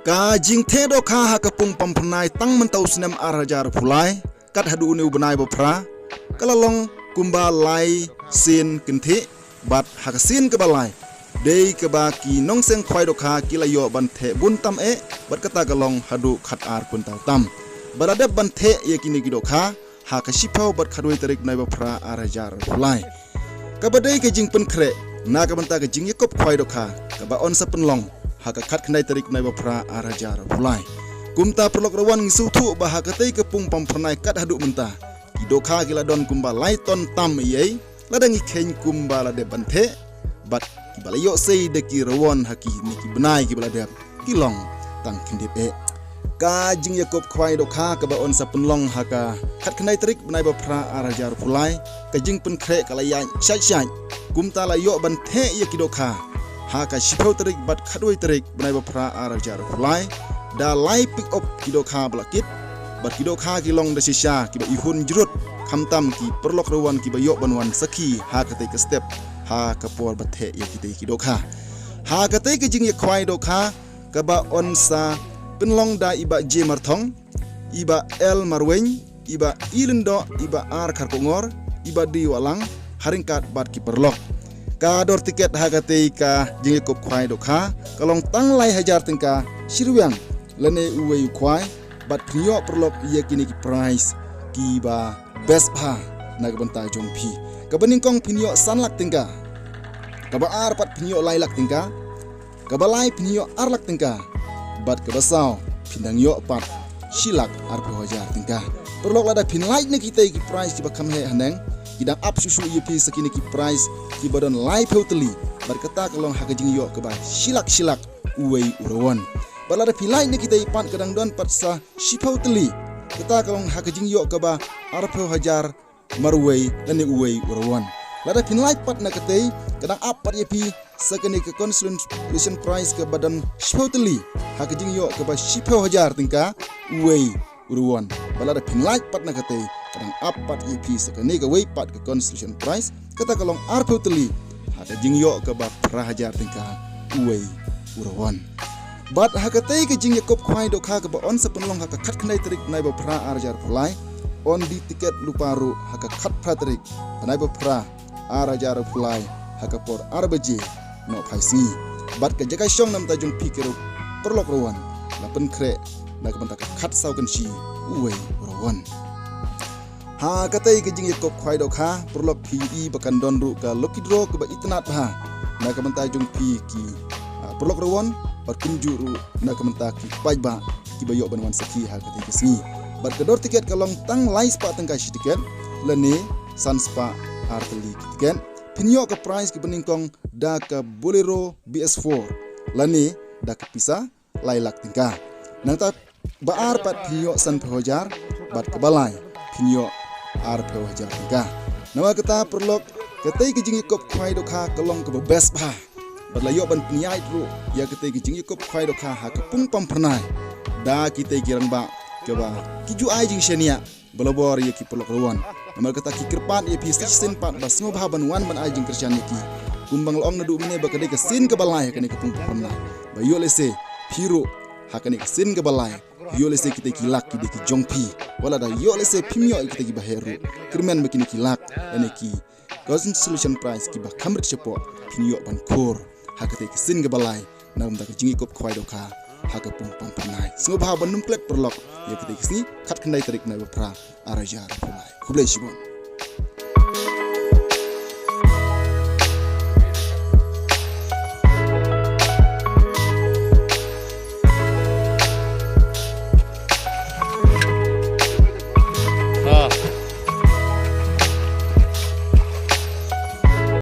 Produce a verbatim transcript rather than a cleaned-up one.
Ka jingtheh dohkha ha ka pung Pamphyrnai tang mynta u snem ar hajar arphew lai kat haduh une u bnai ba phra ka la long kumba lai sien kynthih, bad ha ka sien kaba lai dei kaba ki nongseng khwai dohkha ki la ïoh ban theh bun tam eh, bad kata ka long haduh khat ar quintal tam. Ba la dep ban theh ïa kine ki dohkha ha ka shiphew bad khatwei tarik bnai ba phra ar hajar arphew lai. Kaba dei ka jingpynkhreh na ka bynta ka jingïakop khwai dohkha kaba yn sa pynlong ha ka khatkhyndai tarik bnai ba phra ar hajar arphew lai. Kumta paralok rawan, ngi sngewthuh ba ha katei ka pung Pamphyrnai kat haduh mynta ki dohkha ki la don kumba lai ton tam ei ei, lada ngi kheiñ kumba la dep ban theh, bad kiba la ïoh sei da ki rawan ha kine ki bnai kiba la dep ki long tang khyndiat eh. Ka jingïakop khwai dohkha kaba yn sa pynlong ha ka khatkhyndai tarik bnai ba phra ar hajar arphew lai, ka jingpynkhreh ka la ïaid shait shait. Kumta la ïoh ban theh ïa ki dohkha ha ka shiphew tarik bad khatwei tarik bnai ba phra ar hajar arphew lai, da lai pick up ki dohkha ba la kit, bad ki dohkha ki long da shisha kiba ihun jrut, khamtam ki paralok rawan kiba ïoh ban wan sakhi ha katei ka step ha ka por ba theh ïa kitei ki dohkha. Ha katei ka jingïakhwai dohkha kaba yn sa pynlong da i Bah J Marthong, i Bah L Marwein, i Bah I Lyngdoh, i Bah R Kharkongor, i Bah D Wahlang, ha ryngkat bad ki paralok. Ka dor tiket ha katei ka jingïakop khwai dohkha ka long tang lai hajar tyngka shi rwiang lane uwei u khwai, bad phin ïoh paralok ïa kine ki prize kiba best bha na ka bynta jong phi. Kaba nyngkong phin ïoh san lak tyngka, kaba ar pat phin ïoh lai lak tyngka, kaba lai phin ïoh ar lak tyngka, bad kaba saw phin dang ïoh pat shi lak arphew hajar tyngka. Paralok, lada phin lait na kitei ki prize kiba kham heh haneng, ki dang ap shuh shuh ïa phi sa kine ki prize kiba don laiphew tylli, bad kata ka long ha ka jingïoh kaba shi lak shi lak uwei u rawan. Bad lada phi lait na kitei pat ka dang don pat sa shiphew tylli, kata ka long ha ka jingïoh kaba arphew hajar marwei lane uwei u rawan. Lada phin lait pat na katei, ka dang ap pat ïa phi sa kane ka consolation prize kaba don shiphew tylli ha ka jingïoh kaba shiphew hajar tyngka uwei u rawan. Bad lada phin lait pat na katei, ka dang ap pat ïa phi sa kane kawei pat ka consolation prize, kata ka long arphew tylli ha ka jingïoh kaba phra hajar tyngka uwei u rawan. Bad ha katei ka jingïakop khwai dohkha kaba yn sa pynlong ha ka khatkhyndai tarik bnai ba phra ar hajar arphew lai, yn die tiket lypa ruh ha ka khatphra tarik bnai ba phra ar hajar arphew lai ha ka por ar baje nohphai sngi. Bad ka jaka shong na bynta jong phi ki paralok rawan la pynkhreh na ka bynta ka khatsaw kynshi uwei u rawan. Ha katei ka jingïakop khwai dohkha, paralok, phi ïohi ba kan don ruh ka lucky draw kaba itynnad bha na ka bynta jong phi ki, ah, paralok rawan, bad kumjuh ruh na ka bynta ki paidbah kiba ïoh ban wan sakhi ha katei ka sngi. Bad ka dor tiket ka long tang lai spah tyngka shi tiket lane san spah ar tylli ki tiket. Phin ïoh ka prize kaba nyngkong da ka Bolero B S four lane da ka pisa lai lak tyngka. Nangta ba ar pat phin ïoh sanphew hajar, bad kaba lai phin ïoh arphew hajar tyngka. Namar kata paralok, katei ka jingïakop khwai dohkha ka long kaba best bha. Bad la ïoh ban pynïaid ruh ïa katei ka jingïakop khwai dohkha ha ka pung Pamphyrnai da kitei ki rangbah kiba ki ju ai jingshaniah barabor ïa ki paralok rawan. Namar kata ki kyrpad ïa phi sa shisien pat ba sngewbha ban wan ban ai jingkyrshan ïa ki. Kumba nga la ong naduh mynne ba ka dei ka sien kaba lai ha kane ka pung Pamphyrnai. Ba ïoh lehse phi ruh ha kane ka sien kaba lai, ïoh lehse kitei ki lak ki dei ki jong phi. Wat lada ïoh lehse phim ïoh ïa kitei kiba heh ruh, kyrmen ba kine ki lak lane ki consolation prize kiba kham rit shapoh phin ïoh ban khur ha katei ka sien kaba lai na ka bynta ka jingïakop khwai dohkha ha ka pung Pamphyrnai. Sngewbha ban nym klet paralok ïa katei ka sngi, khatkhyndai tarik bnai ba phra ar hajar arphew lai. Khublei shibun.